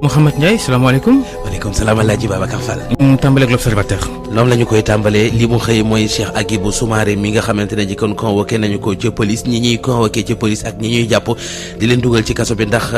Mouhamed Ndiaye salaamaaleykum. waaleykum salaam Alaaji Babacar Fall. tàmbaleeg l'observateur. loolu la ñu koy tàmbalee li mu xëy mooy Cheikh Agibou Soumaré mi nga xamante ne ji kon convoqué nañu ko ca police ñi ñuy convoqué ca police ak ñi ñuy jàpp di leen dugal ci kaso bi ndax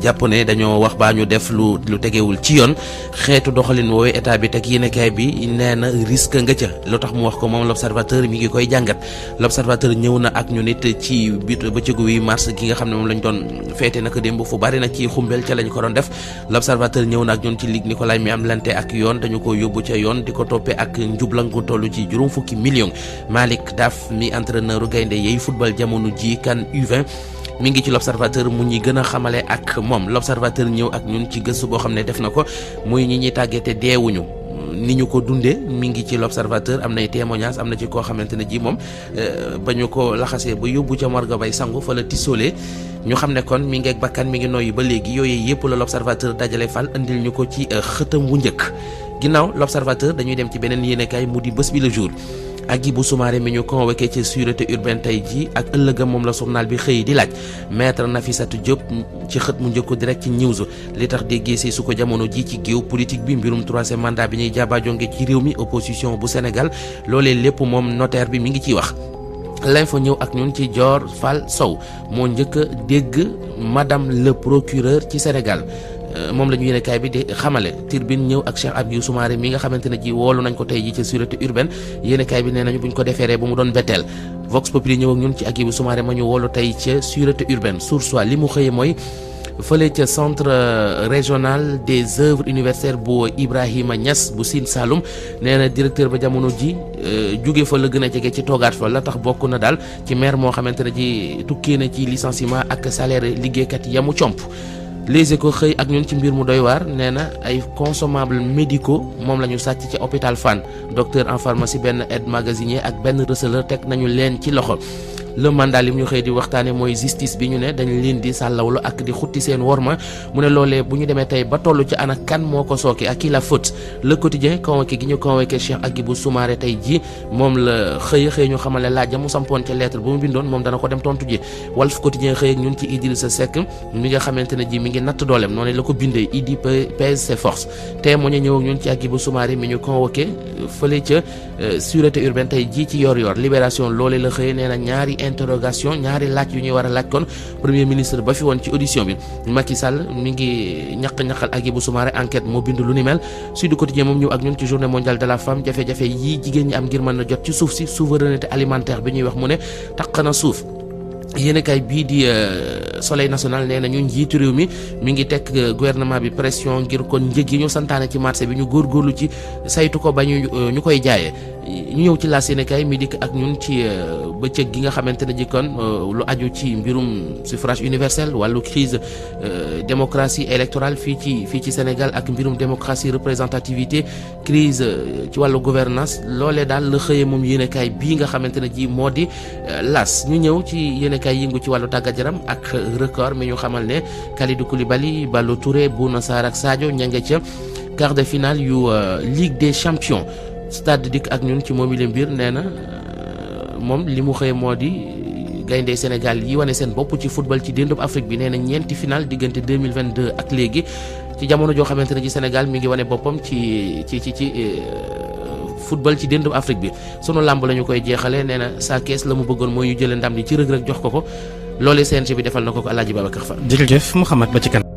jàpp ne dañoo wax baa ñu def lu tegewul ci yoon xeetu doxalin woowee état bi teg yéenekaay bi nee na risque nga ca lu tax mu wax ko moom l'observateur mi ngi koy jàngat l'observateur ñëw na ak ñu nit ci biir bëccëgu 8 mars gi nga xam ne moom lañ doon feete naka démb fu bari na ci xumbel ca lañ ko doon def l'observateur ñëw na ak ñun ci Ligue Nicolas mi am lante ak yoon dañu ko yóbbu ca yoon di ko toppee ak njublang gu toll ci juróom fukki millions Malick Daf mi entraîneur gaynde yey football jamono ji CAN U20 mi ngi ci l'observateur mu ñuy gën a xamale ak moom l'observateur ñëw ak ñun ci gëstu boo xam ne def na ko muy ñi ñuy tàggate deewuñu ni ñu ko dundee mi ngi ci l'observateur am nay témoignage am na ci koo xamante ne ji moom ba ñu ko laxasee ba yóbbu ca morgue bay sangu fa la tisoolee ñu xam ne kon mi ngi ak bakkan mi ngi noyyi ba léegi yooyu yëpp la l'observateur dajale fal indil ñu ko ci xëtam wu njëkk ginnaaw l'observateur dañuy dem ci beneen yéenekaay mu di bés bi le jour Agibou Soumaré mi ñu convoqué ci sûreté urbaine tey ji ak ëllëgam moom la journal bi xëy di laaj maître Nafissatou Diop ci xët mu njëkk direct ci news li tax déggee si su ko jamono ji ci géew politique bi mbirum troisième mandat bi ñuy jaabajonge ci réew mi opposition bu Sénégal loolee lépp moom notaire bi mi ngi ciy wax l'info ñëw ak ñun ci Dior Fall Sow moo njëkk a dégg madame le procureur ci Sénégal moom la ñu yéenekaay bi di xamale Tribune ñëw ak Cheikh Agibou Soumaré mi nga xamante ne ji woolu nañ ko tey ji ci sûreté urbaine yéenekaay bi nee nañu buñ ko defeeree ba mu doon betteel Vox Populi ñëw ak ñun ci Agibou Soumaré ma ñu woolu tey ca sûreté urbaine Source A li mu xëyee mooy fële ca centre régional des œuvres universitaires bu Ibrahima Niass bu Sine Saloum nee na directeur ba jamono ji jóge fa la gën a jege ci toogaat fa la tax bokk na daal ci maire moo xamante ne ji tukkee na ci licenciement ak salaire liggéeykat yamu comp Les Échos xëy ak ñun ci mbir mu doy waar nee na ay consommables médicaux moom la ñu sàcc ci hôpital Fann docteur en pharmacie benn aide magasinier ak benn receleur teg nañu leen ci loxo le mandat li mu ñu xëy di waxtaane mooy justice bi ñu ne dañ leen di sàllawlu ak di xutti seen worma mu ne loolee bu ñu demee tey ba toll ci ana kan moo ko sooke ak ki la faute le quotidien convoqué gi ñu convoqué Cheikh Agibou Soumaré tey ji moom la xëy ñu xamale laaj mu sampoon ca lettre ba mu bindoon moom dana ko dem tontu ji Walf quotidien xëy ak ñun ci Idrissa Seck mi nga xamante ne ji mi ngi natt dooleem noonu la ko bindee Idi pèse ses forces témoin ñëw ak ñun ci Agibou Soumaré mi ñu convoqué fële ca sûreté urbaine tey ji ci yor libération loolee la xëy nee na ñaari interrogation ñaari laaj yu ñuy war a laaj kon premier ministre ba fi woon ci audition bi Macky Sall mi ngi ñaqal Agibou Soumaré enquête moo bind lu ni mel Sud Quotidien moom ñëw ak ñun ci journée mondiale de la femme jafe-jafe yii jigéen ñi am ngir mën na jot ci suuf si souveraineté alimentaire bi ñuy wax mu ne taq na suuf yéenekaay bii di Soleil national nee na ñu njiitu réew mi ngi teg gouvernement bi pression ngir kon njëg yi ñu santaane ci marché bi ñu góorgóorlu ci saytu ko ba ñu koy jaayee ñu ñëw ci laas yéenekaay mi dikk ak ñun ci bëccëg gi nga xamante ne ji kon lu aju ci mbirum suffrage universel wàllu crise démocratie électorale fii ci Sénégal ak mbirum démocratie représentativité crise ci wàllu gouvernance loolee daal la xëyee moom yéenekaay bii nga xamante ne ji moo di las ñu ñëw ci yéenekaay yëngu ci wàllu tàggat yaram ak record mi ñu xamal ne Kalidou Koulibaly Ballo Touré Bouna Sarr ak Sadio ña nga ca quart de finale yu Ligue des champions stade dikk ak ñun ci moom i mbir nee na moom li mu xëy moo di gaynde Sénégal yi wane seen bopp ci football ci déndub Afrique bi nee na ñeenti final diggante 2022 ak léegi ci jamono joo xamante ne ci Sénégal mi ngi wane boppam ci football ci déndub Afrique bi sunu làmb la ñu koy jeexale nee na saa kees la mu bëggoon mooy ñu jëlee ndam li ci Reug Reug jox ko loolee CNG bi defal na ko Alaaji Babacar Fall. jërëjëf Mouhamed ba ci kanam.